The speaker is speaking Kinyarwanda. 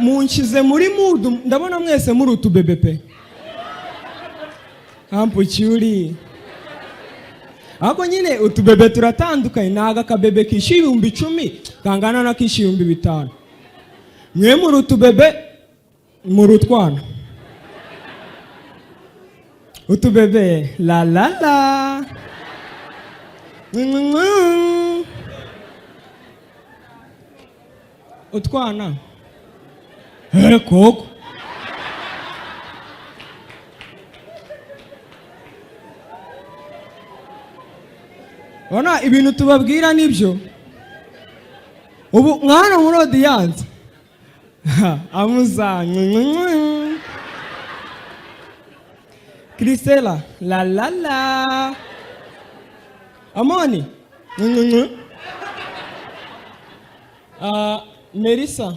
Munshyize muri mood, ndabona mwese muri utubebe pe. Ampucyuri, ariko nyine utubebe turatandukanye. Ntabwo akabebe kishyuye 10,000 kangana n'akishyuye 5000. Mwe muri utubebe, muri utwana, utubebe la la la. Mwah. Utwana koko. Urabona ibintu tubabwira nibyo. Ubu mwana muri audience amuza. Christella la la la, Amoni. Melissa.